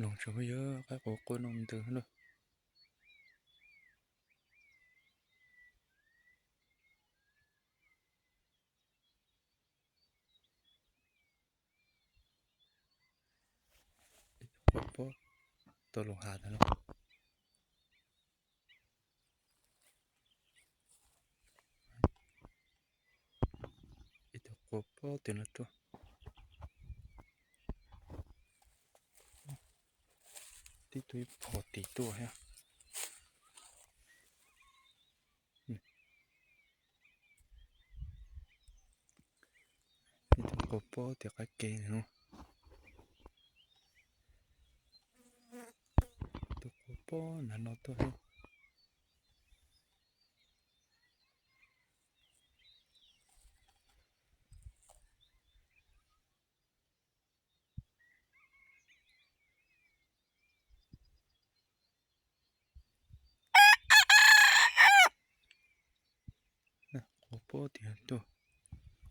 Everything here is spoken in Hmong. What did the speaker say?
Mloog tso phooj ywg, qaib quav pob noj ntws lawm. Ib tug quav pob tuaj lub hav ntawd no. Ib tug quav pob tim no tuaj. Tib tug ib phom tim tuaj thiab. Ib tug quav pob tim qab ke no. Tus quav pob nag no tuaj thiab. Quav pob tim no tuaj.